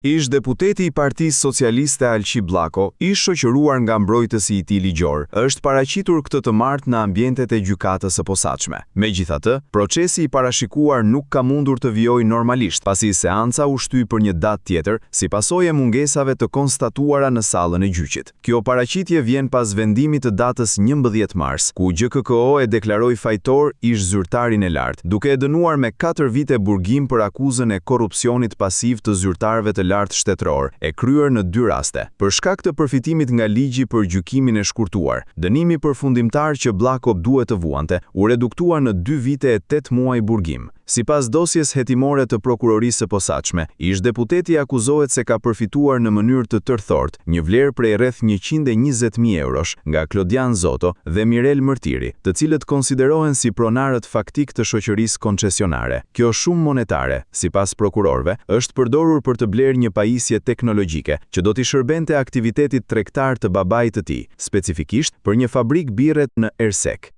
Ish-deputeti i Partisë Socialiste Alqi Bllako, i shoqëruar nga mbrojtësi i tij ligjor, është paraqitur këtë të martë në ambientet e Gjykatës së Posaçme. Megjithatë, procesi i parashikuar nuk ka mundur të vijojë normalisht, pasi seanca u shty për një datë tjetër, si pasojë e mungesave të konstatuara në sallën e gjyqit. Kjo paraqitje vjen pas vendimit të datës 11 mars, ku GJKKO e deklaroi fajtor ish-zyrtarin e lartë, duke e dënuar me katër vite burgim për akuzën e korrupsionit pasiv të zyrtarëve të lartë shtetërorë, e kryer në dy raste. Për shkak të përfitimit nga ligji për gjykimin e shkurtuar, dënimi përfundimtar që Bllako duhet të vuante, u reduktua në dy vite e tetë muaj burgim. Sipas dosjes hetimore të Prokurorisë së Posaçme, ish-deputeti akuzohet se ka përfituar në mënyrë të tërthortë një vlerë prej rreth 120,000 eurosh nga Klodian Zoto dhe Mirel Mërtiri, të cilët konsiderohen si pronarët faktikë të shoqërisë koncesionare. Kjo shumë monetare, sipas prokurorëve, është përdorur për të blerë një pajisje teknologjike që do t'i shërbente aktivitetit tregtar të babait të tij, specifikisht për një fabrikë birre në Ersekë.